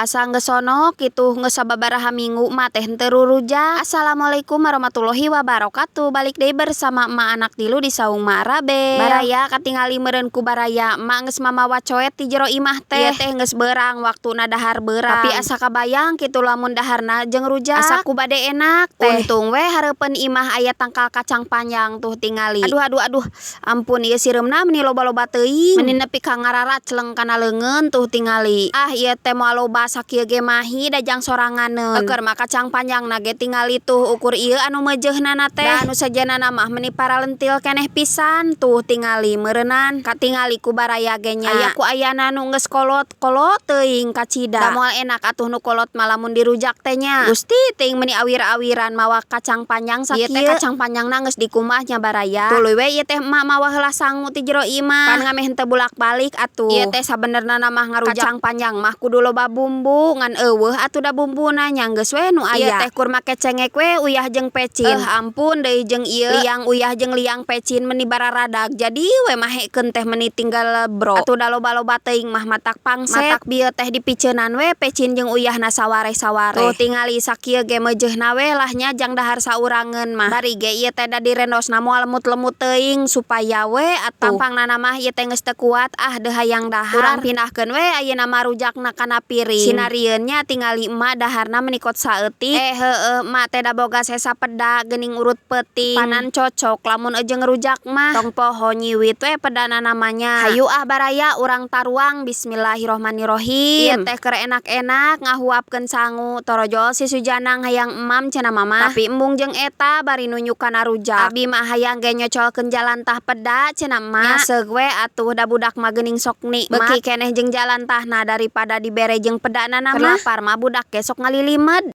Asa geus sono kitu, geus sababaraha minggu emak teh henteu rurujak. Assalamualaikum warahmatullahi wabarakatuh. Balik deui bersama emak anak tilu di saung Mak Rabe. Baraya, katingali meureun ku baraya emak geus mamawa coet ti jero imah teh. Ieu teh geus beurang, waktuna dahar beurang. Tapi asa kabayang kitu lamun daharna jeung rujak. Asa ku bade enak teh. Untung we hareupeun imah aya tangkal kacang panjang tuh tingali. Aduh, aduh, aduh, ampun, ieu sireumna meni loba-loba teuing. Meni nepi ka ngararacleng kana leungeun tuh tingali. Ah, ieu teh moal loba sakieu ge mahi da jang soranganeun. Eukeur mah kacang panjangna ge tingali tuh, ukur ieu anu meujeuhnana teh. Da anu sejenna mah meni paralentil keneh pisan tuh tingali meureunan. Katingali ku baraya ge nya. Aya ku ayana nu geus kolot-kolot teuing kacida. Da moal enak atuh nu kolot mah lamun dirujak teh nya. Gusti teuing meni awir-awiran mawa kacang panjang sakieu. Ieu teh kacang panjangna geus dikumbah nya, baraya. Tuluy we ieu teh emak mawa heula sangu ti jero imah. Pan ngameh henteu bulak-balik atuh. Ieu teh sabenerna mah ngarujak kacang panjang mah kudu loba bumbu, ngan euweuh atuh da bumbuna, nya geus we nu aya. Ieu teh kur make cengek we, uyah jeung pecin. Ampun deui jeung ieu liang uyah jeung liang pecin meni bararadag, jadi we mahekeun teh meni tinggal bro. Atuh da loba-loba teuing mah matak pangset. Matak bieu teh dipiceunan we pecin jeung uyahna sawareh-sawareh. Tuh tingali, sakieu ge meujeuhna we lah nya jang dahar saurangeun mah. Bari ge ieu teh da direndosna moal lemut-lemut teuing supaya we atuh. Pangpangnana mah ieu teh geus teu kuat ah, deu hayang dahar. Urang pindahkeun we ayeuna mah rujakna kana piring. Sinarieun nya tingali emak daharna meni kot saeutik. Eh, heueuh, emak teh da boga sesa peda geuning urut peuting. Panan cocok lamun jeung rujak mah. Tong poho nyiwit we pedana namanya. Hayu ah, baraya, urang taruang, bismillahirrohmanirrohim. Ieu teh keur enak-enak ngahuapkeun sangu, torojol si Sujanang, "Hayang emam," cenah mama. Tapi embung jeung eta bari nunjuk kana rujak. "Abi mah hayang ge nyocolkeun jalantah peda," cenah emak. Nyaseug we atuh, da budak mah geuning sok nikmat. Beuki keneh jeung jalantahna daripada dibere jeung pedana mah. Keur lapar mah budak ge sok ngalilimed.